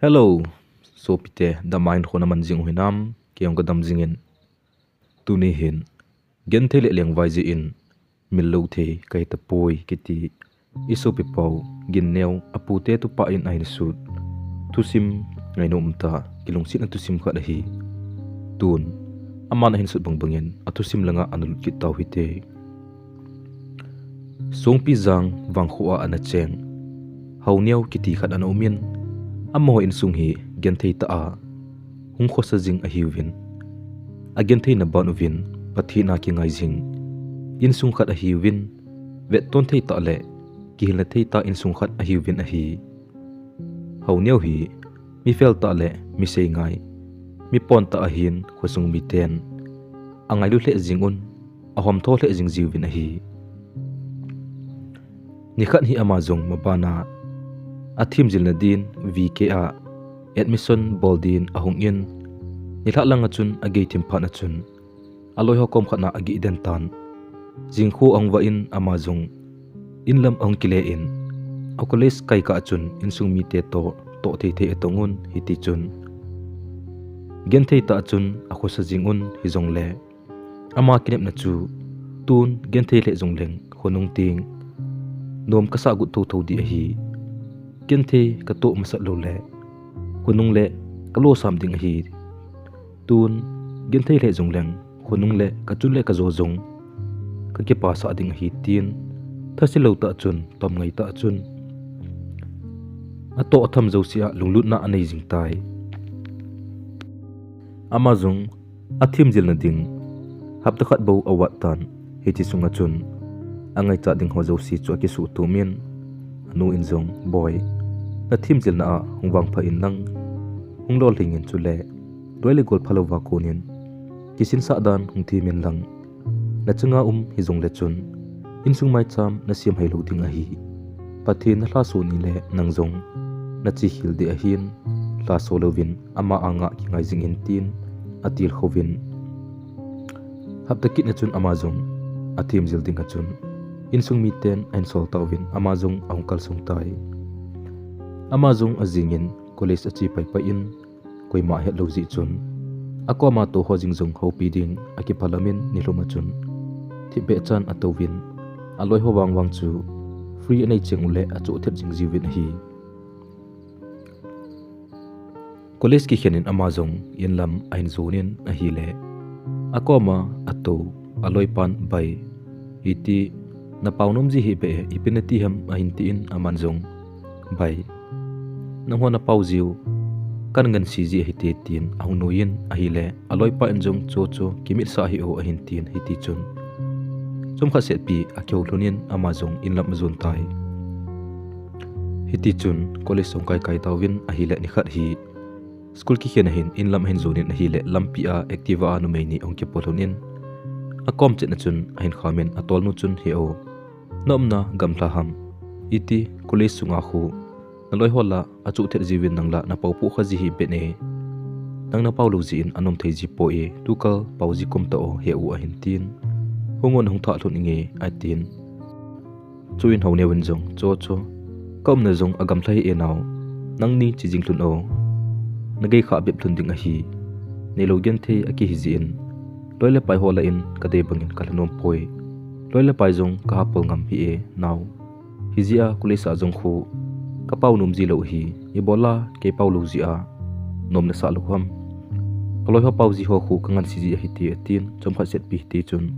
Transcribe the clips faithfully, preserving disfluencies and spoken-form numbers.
Hello, sopite, dam a in khona man jing u hinam, kei jong ka dam jingin. Tuni hin, genthei le lengvai jeh in, mil lou thei kahi tapoi kiti, i sopi pau, Ginneo, a pute tupa in ahin sut. Thusim, ngainom umtah, kilungsetna thusim khat ahi. Tun, aman ahin sut bangbangin, a thusim langa ana lut kit tau hite. Songpi jang vangkho a ana cheng Haoneo kiti khat ana umin, amaho insung hi genthei tah a hung khosa jing ahiuvin, agentheina ban uvin Pathen a kingai jing insung khat ahiuvin, vetton thei tah le kihilna thei tah insung khat ahiuvin ahi. Haoneo hi mi fel tah le mi seingai, mi pon tah ahin khosung miten angailu lheh jing un, ahomtho lheh jing jiuvin ahi. Nikhat hi ama jong mabana a themjilna din V K a admission bol din ahung in, nilhah langa chun agei thim phat a chun, aloiho kom khat na ageh den tan. Jingkho ahung vah in ama jong inlam ahung kile in, a college kai kah a chun insung mite toh, toh thei thei atong un hiti chun, genthei tah a chun akhosa jing un hijongle, ama kinepna chu tun genthei lheh jongleng khonung teng nom kasah got thotho ding ahi. Genthei katoh masat lou le khonung le kalosam ding ahi. Tun genthei lheh jongleng khonung le kachun le kajo jong kakipasah ding ahi tin, thase lou tah chun, tomngai tah chun, atoh atham jouse a lunglutna anei jing tai. Ama jong athemjilna ding hapta khat bou avat tan, hiti sunga chun angaichat ding ho jouse chu akisuhtumin, anu in jong, Boi, nathemjilna a hung vangpha in lang, hung lolhing in chule loi le gol phalouva konin kisinsah dan hung themin lang, nachanga um hijongle chun, insung maicham nasem heilou ding ahi. Pathen nalhaso nile nang jong nachekhel ding ahin, lhaso louvin ama anga kingai jing in tin atilkhouvin. Hapta kit na chun ama jong athemjil dinga chun insung miten ahinsol tauvin ama jong ahung kalsong tai. Ama jong ajingin college ache paipai in, koima ahetlou jeh chun, akoma touho jing jong houpi ding akiphalam in nilhum a chun thipbeh chan atouvin, aloiho vang vang chu free anei cheng ule achoh thet jing jiuvin ahi. College kikhen in ama jong inlam ahin jon in ahile, akoma atou, aloipan, Bai, iti napao nom ji hih beh e, ipi nati ham ahin tin aman jong, Bai, nangho napao jiu kanganse ji ahite, tin ahung nuiyin ahile, aloipa in jong, Cho cho, kimitsah hih o, ahin tin, hiti chun chomkhat setpi akihou lhon in ama jong inlam ajon tai. Hiti chun college ahung kaikai tauvin ahile, nikhat hi school kikhen a hin inlam ahin jon in ahile, lampi a Activa a numei ni ahung kipo lhon in, akom chetna chun ahin khamin, atolnu chun, He o, naumna gamla ham, iti college sunga khu naloiho la achoh thet jiuvin nang la napao poh kha ji hih beh e. Nang napao lou jeh in anom thei ji poi, tukal pao ji kom ta o, He u, ahin tin, Hung un, hung thah lhon inge, atin. Chuin Haoneo in jong, Cho cho, kaumna jong agamla hih e nao, nangni che jing lhon o, nagei kha bep lhon ding ahi. Neilou genthei akihi jeh in, loi le pai ho lah in kadei bangin kalha nom poi. Loi le pai jong kahapol ngam hih e nao. Hijeh a college a jong khu kapao nom ji lou ahi. Ibola kei pao lou jeh a nom nasah lou ham? Kaloiho pao ji ho khu kanganse ji ahite, atin, chomkhat setpi hiti chun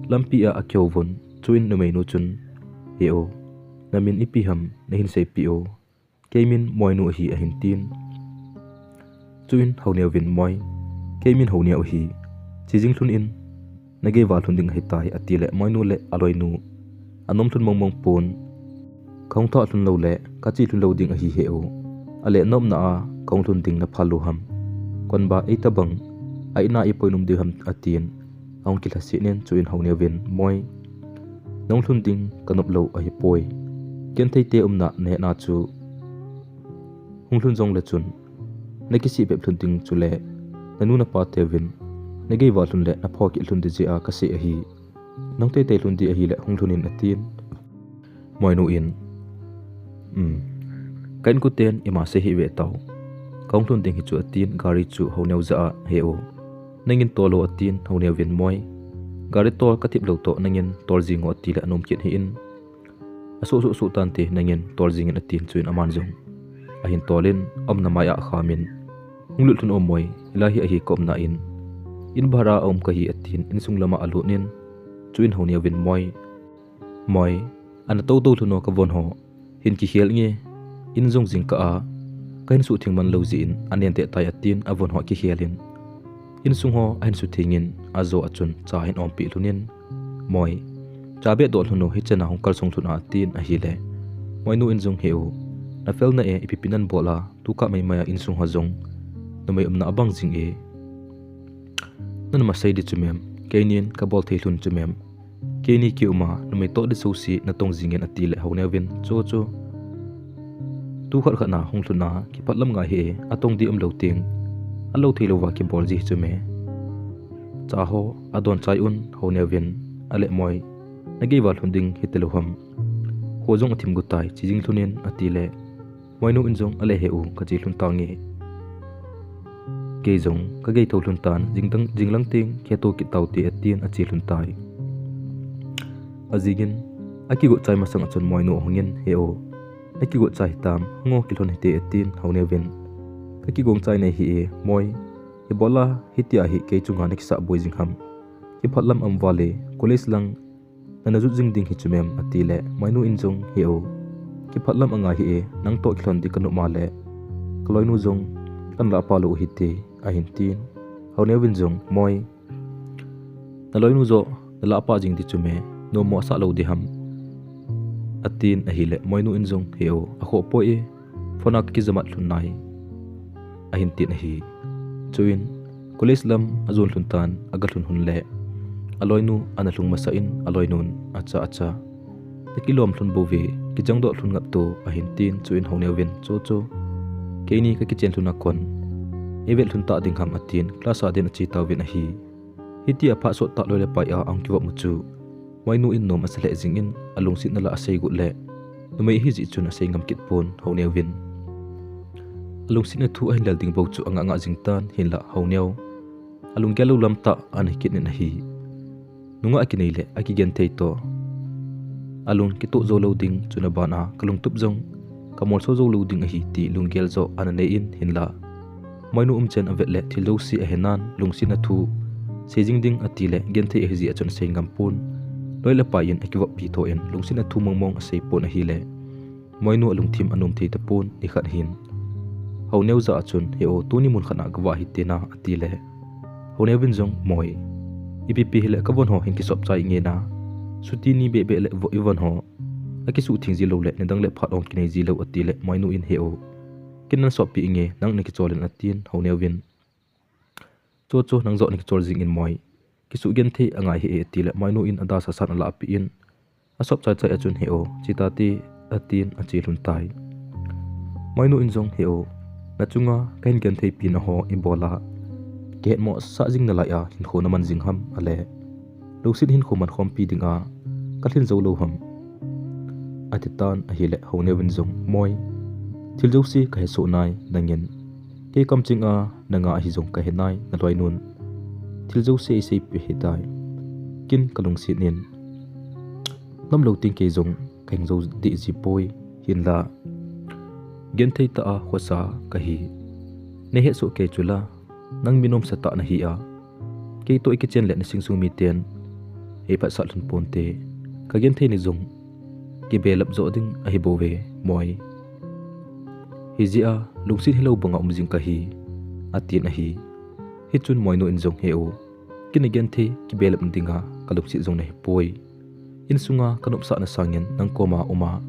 lampi a akihou uvin, chuin numeinu chun, He o, namin ipi ham, nahin seipeh o? Kei min Moinu ahi, ahin tin. Chuin Haoneo vin, Moi, kei min Haoneo ahi. Che jing lhon in, nagei val lhon ding ahitai, atile Moinu le aloinu anom lhon mong mong pon, Kahung thah lhon lou le kache lhon lou ding ahi, He o. Ale naumna a kahung lhon ding naphal lou ham? Konba eitobang a in a ipoi nom diu ham, atin, ahung kilhaset in, chuin Haoneo vin, Moi, nahung lhon ding kanop lou ahipoi. Genthei te umna nahetna chu hung lhon jongle chun nakisih bep lhon ding, chule nanu napa teuvin nagei val lhon le napho kit lhon ding jeh a kasei ahi. Nahung teitei lhon ding ahile hung lhon in, atin. Moinu in, Um, ka inkoten ima sei hih ve tao. Kahung lhun ding hi chu atin, gari chu Haoneo jah a, he u. Nangin tol o atin, Haoneo vin Moi, gari tol kathip lou toh, nangin tol jing o atile anom kit hih in. Asuh suh suh tante, nangin tol jingin atin, chuin aman jong ahin tolin, aumna mai a akhamin. Hung lut lhun o Moi, hilai hi ahi kaumna in. In bhara a um kahi atin, insung lama alutin. Chuin Haoneo vin Moi, Moi, ana tou tou lhun o kavon ho. Hin kikhel nge, in jong jingkah a kahin suhtheng man lou jeh in, anen teh tai atin, avon ho akikhelin. Insung ho ahin suthengin, ajo a chun cha ahin ompeh lhunin. Moi, cha beh doh lhun o, hichan a hung kalsong lhun a atin ahile. Moinu in jong he u. Nafelna e, ipi pi nan bol a, tukah maimai a insung ho jong numei umna abang jing e. Nana sei di chu mem, keinin kabol thei lhun chu mem. Keini kiuma, numei toh di jouse natong jingin atile Haoneo vin, chu chu. Tukhat khat na hung lhun a, kiphat lam ngai hih e, atong di umlou teng. Alou thei louva kibol ji hi chu me. Cha ho, adon chai un, Haoneo vin, ale Moi. Nagei va lhun ding hite lou ham. Kho jong athim gu tai, che jing lhunin atile. Moinu in jong ale he u, kache lhun tange. Kei jong kagei thou lhun tan, jingdang, jinglang teng kheto kit taute atin ache lhun tai. Ajingin, akigot chai masang a chun Moinu ahungin, he u. Nakigot chai hitam, hung o kilhon hite atin, Haoneo vin. Kakigong chai nei hih e, Moi. Ibola hitia hi kei chunga nakisah boi jing ham. Kiphat lam aum vale, college lang nana jot jing ding hi chu mem atile, Moinu in jong he u. Kiphat lam angai hih e, nang toh kilhon di kanop ma le. Kaloinu jong kana lah pah lou u hite, ahin tin. Haoneo vin jong, Moi. Naloinu joh, nalah pah jing di chu me, nommo asah lou di ham. Atin ahile, Moinu in jong he u, akhoh poi e. Phone a kakijamat lhun nai. Ahin tin ahi. Chuin, college lam ajon lhun tan, aga lhun lhun le. Aloinu ana lhung masa in, aloinun, acha, acha. Nakilom lhun bou ve, kijang doh lhun ngap to, ahin tin, chuin Haoneo vin, chu chu. Keini kakichen lhun a kon. Eivet lhun ta ding ham atin, class a din ache tauvin ahi. Hitia phat sot tah loi le pai a ahung kivop u chu. Moinu in nom asa lheh jingin, alungsetna la asei got le. Numei ahi jeh chun asei ngam kit pon, Haoneo vin. Alungsetna thu ahin lel ding bou chu angah ngah jing tan, hinlah Haoneo. Alunggel lou lam tah ana hi kit in ahi. Nungah akinei le, akigenthei toh. Alung kitoh jou lou ding, chuna ban a, kalungtup jong. Kamolso jou lou ding ahi ti, lunggel joh ana nei in, hinlah. Moinu umchen avet le thil jouse ahe nan, lungsetna thu sei jing ding atile, genthei ahi jeh a chun asei ngam pon. Loi le pai in akivoppi thou in, lungsetna thu mong mong asei pon ahile. Moinu alungthim anom thei tapon, nikhat hin. Haoneo jah a chun, he o, tuni mun khat na kavah hite na, atile. Haoneo vin jong, Moi. Ipi pi hile kavon ho hin kisop chai nge na. Chuti ni beh beh le vo ivon ho. Akisuh theng ji lou le, nidang le phat ong kinei ji lou atile, Moinu in he o. Ken nan soppi nge, nang nakichol in atin, Haoneo vin. Chu chu nang joh nakichol jingin Moi. Kisuh genthei angai hih e atile, Moinu in ada sasan alah peh in. Asop chai chai a chun he o, che tate atin ache lhun tai. Moinu in jong he o, nachunga kahin genthei pi na ho ibola. Kihetmo sah jing nalai a, hinkho naman jing ham ale. Lungset hinkho man khompi dinga, kalhin jou lou ham. Ati tan ahile Haoneo vin jong Moi. Thil jouse kahe soh nai nangin. Kei kamcheng a nanga ahi jong kahe nai naloinun. Thil jouse iseipi ahitai. Ken kalungset in. Nam lou teng kei jong kahing jou deh ji poi hinlah. Genthei tah a khosa kahi. Nei hesoh kei chula. Nang mi nomsa tah nahi a. Kei toh ikichen le nasing sung miten. Eiphatsah lhun ponte. Kagenthei na jong. Kibelap joh ding ahi bou ve, Moi. Hijeh a, lungset hilou banga um jing kahi. Atin ahi. Hichun Moinu in jong he o. Ken genthei kibelap na dinga kalungset jong nahi poi. Insunga kanopsahna sangin nang koma uma.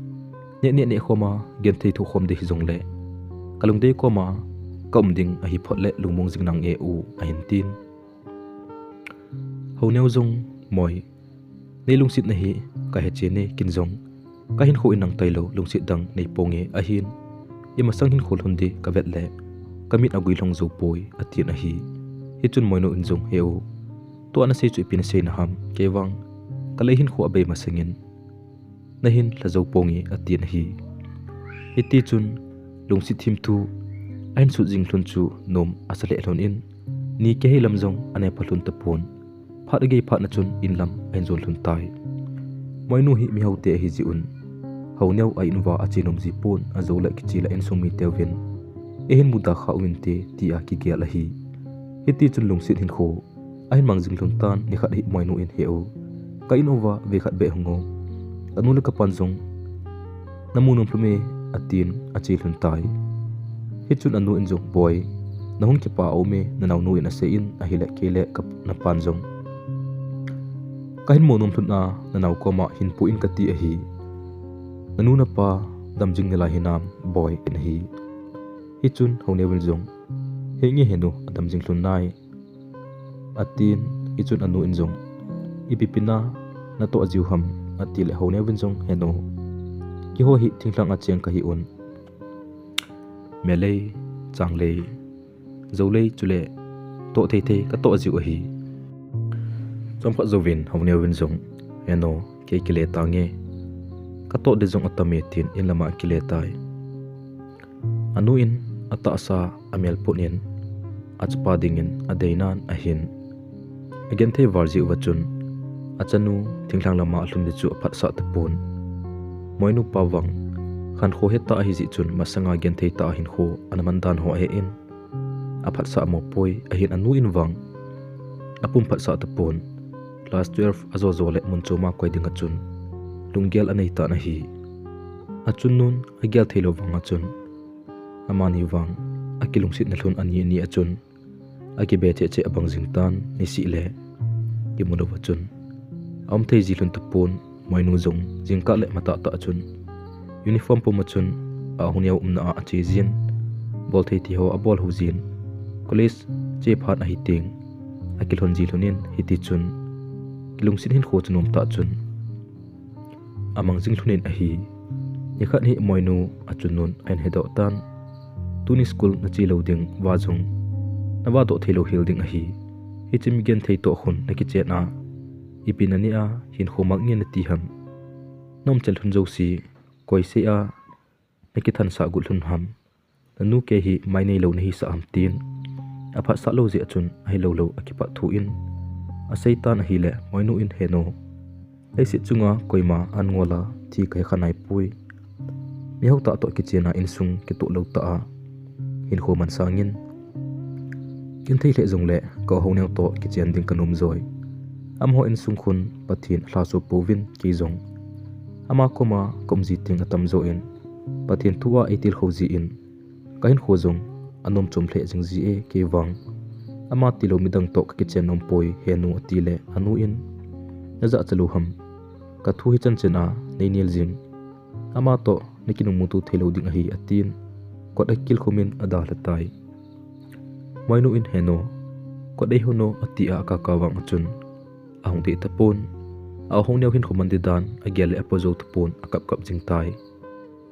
Neh neh neh khoma genthei thoh khom ding hijongle. Kalungdei koma kaum ding ahi phot le lungmong jing nang e u ahin tin. Haoneo jong Moi. Nei lungsetna hi kahe chen e ken jong. Kahinkho in nang tailou lungset dang nei ponge ahin. Imasang hinkho lhun ding kavet le. Kamit agui lhung jou poi atin ahi. Hichun Moinu in jong he o. Tua nasei chu ipi nasei na ham, kei vang. Kalei hinkho abei masangin. Nahin lha jou ponge atin ahi. Hitichun, lungset thim thu, ahin sut jing lhon chu nom asa lheh lhon in, ni kihei lam jong anei pha lhon tapon. Phat agei phat na chun in lam ahin jon lhon tai. Moinu hi mihao te ahi jeh un, Haoneo a in uva ache nom ji pon, ajole kiche le insung miteuvin, eihin muda kha uvinte, tia kigel ahi. Hiti chun lungset hinkho ahin mang jing lhon tan, nikhat hi Moinu in, "He u, ka in uva vei khat beh hung o. Ka nu le ka pan jong namu nom lhum e," atin ache lhon tai. Hichun anu in jong, "Boi, nahung kipa aum e, nanaonu in asei in, ahile kei le ka, na pan jong kahin mu nom lhon a, nanao koma hin pu in kati ahi. Nanu napa dam jing nalai hinam, Boi," atin ahi. Hichun Haoneo in jong, "Henge henu, adam jing lhon nai," atin, hichun anu in jong, "Ipi pi na natoh jiu ham?" atile Haoneo in jong, "Henu, keiho hi thinglhang a cheng kahi un. Melei, changlei, joulei chule toh thei thei katoh jiu ahi." Chomkhat jouvin Haoneo in jong, "Henu, kei kile tange. Katoh ding jong atam e," tin in lama akile tai. Anu in atahsa amel put in, achapa dingin adeinan ahin agenthei val jeh uva chun, achanu thinglhang lama alhun ding chu aphatsah tapon. Moinu pa vang khankho heta ahi jeh chun, masanga genthei tah a hinkho ana man dan ho ahe in, aphatsah mo poi, ahin anu in vang apum phatsah tapon. Class twelve ajo jo le mun choma koi dinga chun lunggel anei tan ahi. Achunun agel thei lou vanga chun, amani vang akilungsetna lhon ani ani a chun, akibe cheh cheh abang jing tan, nisih le kimu lou va chun aum thei ji lhon tapon. Moinu jong jingkah le matah tah a chun uniform pum a chun a Haoneo umna a ache jin, bol thei thei ho abol ho jin, college che phat ahi teng akilhon ji lhon in, hiti chun kilungset hinkho chu nom tah chun amang jing lhon in ahi. Nikhat hi Moinu achunun ahin hedoh tan, "Tuni school nache lou ding va jong nava doh thei lou hel ding ahi. Hiche mi genthei toh khun nakichen a, ipi nani a hinkho mang nge nati ham? Naumchan lhon jouse koi sei a nakithansah got lhon ham? Nanu kei hi mai neilou nahisah ham?" tin aphatsah lou jeh a chun ahilou lou akipah thu in asei tan ahile, Moinu in, "Henu, leiset chunga koima an ngol a thi kahe kha nai poi. Mihao tah toh kichen a insung kitoh lou tah a hinkho man sangin, kin thei lheh jongle ka u Haoneo toh kichen ding kanom joi. Amaho insung khun Pathen alhaso pouvin, kei jong ama koma kaum ji teng atam jo in, Pathen thu a eitilkhou jin, kahinkho jong anom chom lheh jing ji e, kei vang ama tilou midang toh kakichen nom poi, Henu," atile anu in, "Najah cha lou ham? Kathu hi chan chen a neinel jing, ama toh nakinung muto thei lou ding ahi," atin, kot akilkhum in adalha tai. Moinu in, "Henu, kot ei hon o," ati a akaka vang a chun ahung dei tapon. A u Haoneo hinkho man ding dan agel le apo jou tapon, akap kap jing tai.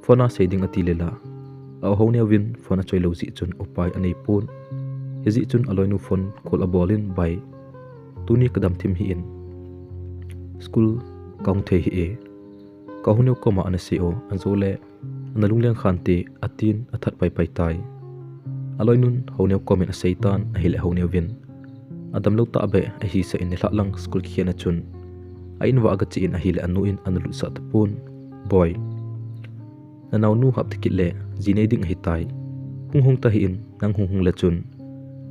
Phone a sei ding ati le la, a u Haoneo vin phone achoi lou jeh chun upai anei pon. Hijeh chun aloinu phone call abol in, "Bai, tuni kadam thim hih in, school kahung thei hih e. Ka u Haoneo koma ana sei o, ajole ana lungleng khante," atin athat paipai tai. Aloinun Haoneo komin asei tan ahile Haoneo vin, "Adamlou tahbeh ahisah in nilhah lang school kikhen a chun a in uva agache in ahile anu in ana lutsah tapon. Boi, nanaonu hapta kit le ji nei ding ahitai. Hung hung tahih in, nang hung hung le chun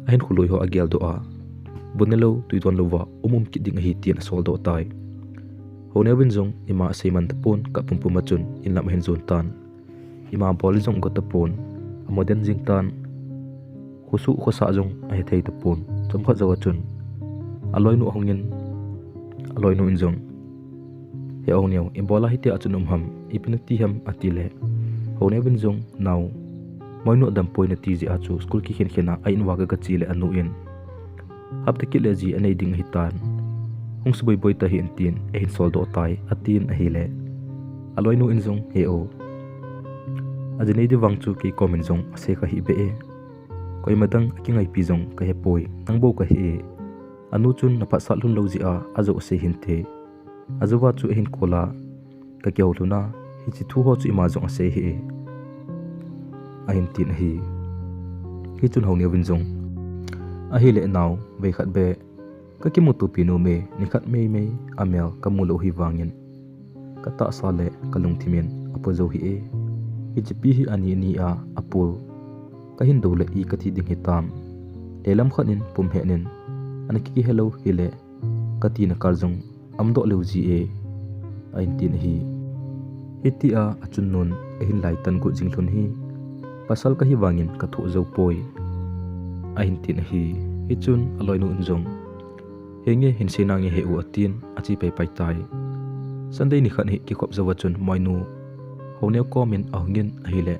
ahinkho lui ho ageldoh a, bu nelou tui donlou va um um kit ding ahi," tin asoldoh tai. Haoneo vin jong ima asei man tapon, kap pumpum a chun in lam ahin jon tan. Ima bol jong agot tapon, amoden jing tan. Khosuh khosah jong ahethei tapon. Chomkhat jou a chun aloinu ahung in, aloinu in jong, "He u Haoneo, ibola hitia chun um ham, ipi nati ham?" atile, Haoneo vin jong, "Nao, Moinu adam poi nati jeh a chu school kikhen khen a a in uva kagache le anu in hapta kit le ji anei ding ahitan, hung suboi boi tahih in tin eihin soldoh tai," atin ahile, aloinu in jong, "He o, aji nei ding vang chu kei komin jong asei kha hih beh e. Koima dang akingaipi jong kahe poi, nang bou kahi e. Anu chun naphatsah lhon lou jeh a ajou asei hinte. Ajou a chu ahin call a kakihou lhon a, hiche thu ho chu ima jong asei hih e," ahin tin ahi. Hichun Haoneo vin jong, "Ahile nao, veikhat beh kakimutopi nom e, nikhat meimei amel kamu lou hi vangin katahsa le kalungthim in apo jou hih e. Hichepi hi ani ni a apol kahin dou le i kati ding hitam. Lehlam khat in pum hen in ana kikihe lou hile kati na kal jong umdoh leu ji e," ahin tin ahi. Hitia achun nun ahin laitan got jing lhon hi, "Pasal kahi vangin kathoh jou poi," ahin tin ahi. Hichun aloinu in jong, "Henge, hin sei nange he u," atin ache paipai tai. Sunday nikhat hi kikhop jou achun Moinu Haoneo komin ahungin ahile,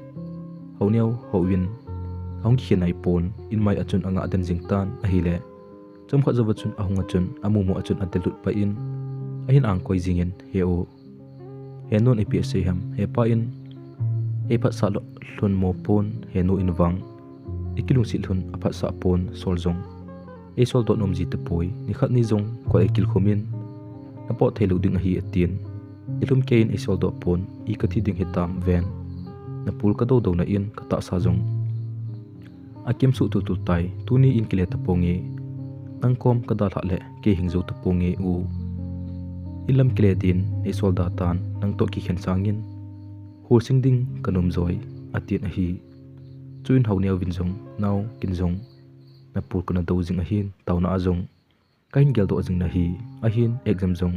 Haoneo houin ahung kikhen naipon, inmai achun angah den jing tan ahile, chomkhat jou achun ahung achun amumu achun adelut pai in ahin angkoi jingin, "He u, henu in ipi asei ham? Hepa in eiphatsah lhon mo pon, henu in vang ikilungset lhon aphatsah pon, sol jong eisol doh nom ji tapoi. Nikhat ni jong kol eikilkhum in napot thei lou ding ahi," atin, "Ilhum kei in eisol doh pon, i kati ding hitam ven. Napol kadou dou na in katahsa jong akimsuh tultul tai. Tuni in kile taponge, nang kom kadalhah le kei hing jou taponge u. Inlam kile din eisol da tan, nang toh kikhen sangin holsing ding kanom joi," atin ahi. Chuin Haoneo vin jong, "Nao, ken jong napol kana dou jing ahin, taona a jong kahin geldoh jing nahi, ahin exam jong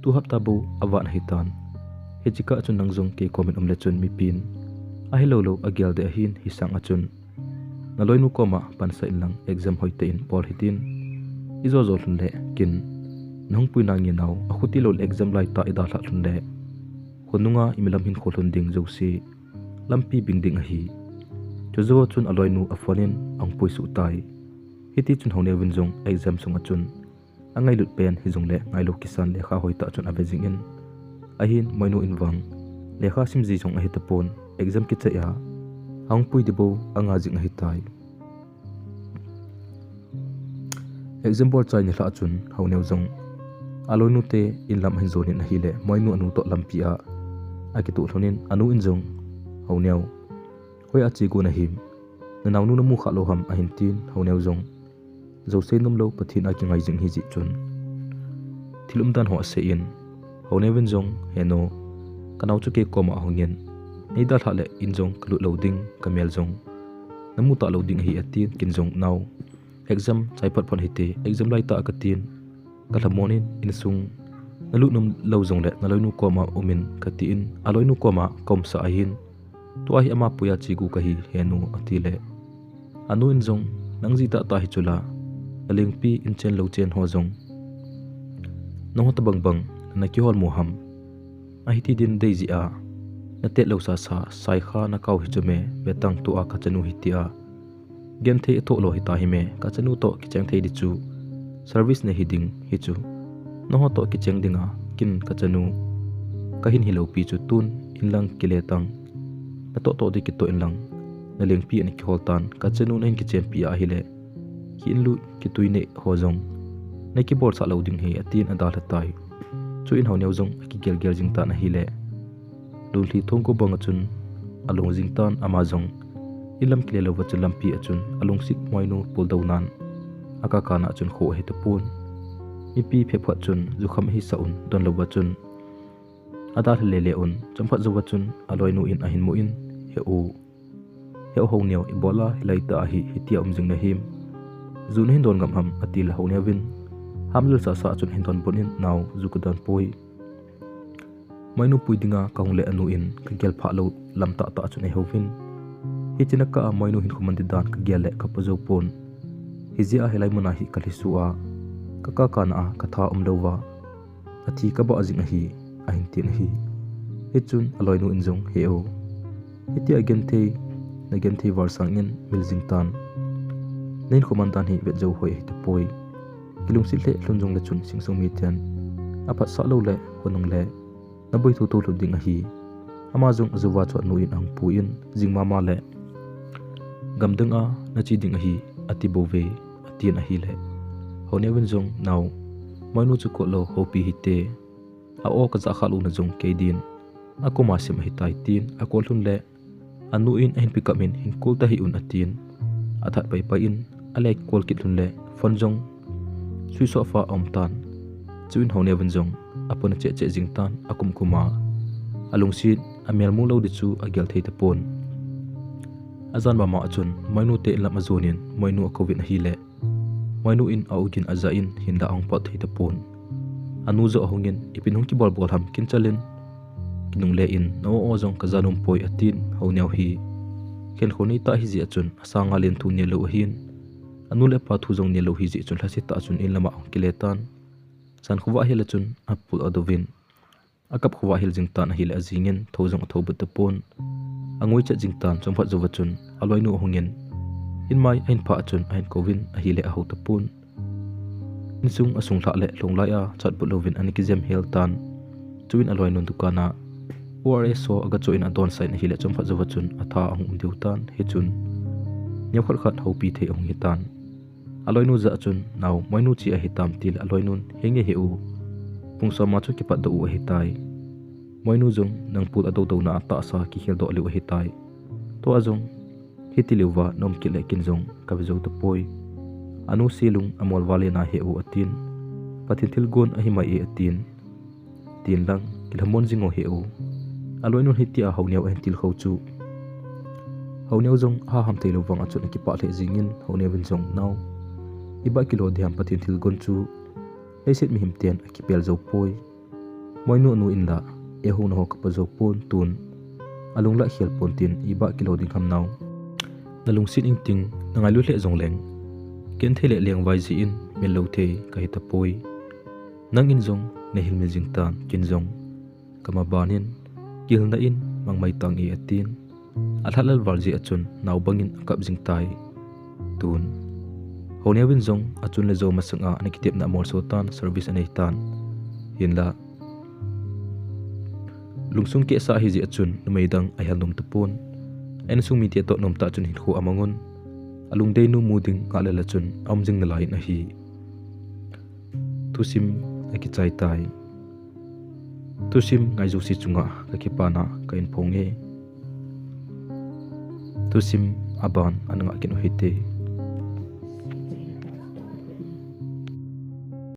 tu hapta bou avat ahitan. Hiche kah chun nang jong kei komin um le chun mipin ahilou lou agel deh ahin, hisang achun naloinu koma pansah inlang exam hoitah in bol hitin. Ijo jo lhon le ken nahung pui nange nao, akhuti lou le exam laitah idalhah lhon le khonunga imilam hinkho lhon ding jouse lampi bing ding ahi." Chujou chun aloinu aphone in ahung pui suh tai. Hitichun Haoneo vin jong exam sunga chun angailut pen hijongle ngailou kisan lekha hoitah chun ave jingin, ahin Moinu in vang lekha sim ji jong ahi tapon, exam kichai a ahung pui ding bou anga jing ahitai. Exam bol chai nilhah chun Haoneo jong aloinu te inlam ahin jon in ahile, Moinu anu toh lampi a akitoh lhon in, anu in jong, "Haoneo, hoiya che got nahim? Nanaonu namu kha lou ham?" ahin tin. Haoneo jong, "Jouse nom lou, Pathen a kingai jing ahi jeh chun thil umdan ho asei in." Haoneo vin jong, "Henu, kanao chu kei koma ahungin, neidalhah le in jong kalut lou ding, kamel jong namu talou ding ahi," atin. Ken jong, "Nao, exam chai phot phot hite, exam laitah a katin, kalhamon in, insung nalut nom lou jongle naloinu koma um in katin, aloinu koma kaumsah ahin, tua hi ama puiya che got kahi henu," atile, anu in jong, "Nang jitah tah hi chula, nalengpi in chen lou chen ho jong nangho tobang bang nakihol mo ham? Ahiti din dei jeh a natet lou sasa, saikha nakao hi chu me, vetang tua kachanu hitia genthei athoh lou hita hi me, kachanu toh kicheng thei ding chu service nei hiding hi chu, nangho toh kicheng dinga ken kachanu kahin hilou pi chu, tun inlang kile tang, natoh toh ding kitoh inlang, nalengpi ana kihol tan, kachanu nahin kichenpi ahile, ki inlut kitui neh ho jong nakibolsah lou ding ahi," atin adalha tai. Chuin Haoneo jong akigel gel jing tan ahile, Lunglhi thongko bang achun along jing tan, ama jong inlam kile louva chun lampi achun alungset Moinu puldou nan, akakana achun kho ahi tapon. Mipi phabep chun jukham ahi sah un, don louva chun adalha lele un, chomkhat jouva chun aloinu in ahin mu in, "He u, he u Haoneo, ibola hilaitah a hi hitia um jing nahim? Ju nahin don ngam ham?" atile Haoneo vin hamlel sasa achun ahin donbut in, "Nao, ju kadon poi. Moinu pui dinga kahung le anu in kagel phah lou lam tahtah achun eihouvin. Hiche nakah a Moinu hinkho man ding dan kagel le kapo jou pon. Hijeh a hilai muna hi kalhiso a, kakakana a katha umlouva athi kabah jing ahi," ahin tin ahi. Hichun aloinu in jong, "He u, hitia genthei, nagenthei val sangin mil jing tan. Nahinkho man dan hi vet jou hoi ahi tapoi. Kilungset lheh lhon jongle chun singsung miten aphatsah lou le khonung le naboi thotho lhon ding ahi." Ama jong ajouva chu anu in ahung pui in, "Jing mama le gamdang a nache ding ahi, ati bouve," atin ahile, Haoneo vin jong, "Nao, Moinu chu kol lou houpi hite, a-o kajah khah louna jong kei din akoma sem ahitai," tin akol lhon le, anu in ahin pikap in, "Hin kol tahih un," atin. athat paipai in, ale kol kit lhun le phone jong switch off a aum tan. Chuin Haoneo vin jong apon a cheh cheh jing tan, akum kum a, alungset amel mu lou di chu agel thei tapon. Ajan mama a chun Moinu te in lam ajon in Moinu akouvin ahile, Moinu in a-u gin aja in hinla ahung pot thei tapon. Anu jong ahung in, ipin hung kibol bol ham kin chalin, kinungle in, na-o-o jong kaja nom poi atin, Haoneo hi khenkho nei tah ahi jeh a chun asanga len thu nel lou ahin, anu le apa thu jong nel lou ahi jeh chun lhasetah a chun in lama ahung kile tan. Jan khovah ahile chun apul adouvin, akap khovah ahil jing tan ahile ajing in thou jong athou but tapon. Angoi chet jing tan, chomkhat jouva chun aloinu ahung in, in mai ahin phah a chun ahin kouvin ahile ahou tapon. Insung asung lhah le lhung lai a chatbut louvin ana kijem hel tan. Chuin aloinun dukan a O R S ho agachoh in adonsah in ahile chomkhat jouva chun atha ahung um diu tan. Hichun neokhat khat houpi thei ahung hitan. Aloinu jah a chun, nao, Moinu che ahitam tile aloinun, henge he u, pung som a chu kipatdoh u ahitai. Moinu jong nang pul adoudouna a tahsa kikheldoh leu ahitai. Tua jong hiti leuva na um kit le kin jong kave jou tapoi. Anu se lung amol val in ahe u atin. Pathen thilgon ahi mai e atin. Tin lang, kilhamon jing o he u, aloinun hitia Haoneo ahin tilkhou chu. Haoneo jong ahaham theilou vang a chun akipah lheh jing in, Haoneo vin jong, nao, iba kilo diham, Pathen thilgon chu leiset mihem ten akipel jou poi. Moinu anu in la eihouna ho kapa jou pon, tun alung la khel pon tin, iba kilo ding ham nao. Nalungset ingting, nangailut lheh jongleng, ken thei le lengvai jeh in mel lou thei kahi tapoi. Nangin jong nahil mil jing tan, kin jong kamaban in, kihilna in mangmai tange atin. Alhahlel val jeh a chun nao bangin akap jing tai. Tun Haoneo vin jong achun le jou masang a ana kitepna amolso tan, service anei tan. Hinla lungsung kehsa ahi jeh a chun numei dang ahel nom tapon. A insung mite toh nomtah chun hinkho amangun, alungdeinu mu ding ngahlel a chun aum jing nalai in ahi. Thusim akichai tai. Thusim ngai jouse chunga kakipana kahin phong e. Thusim aban ana ngah kit u hite.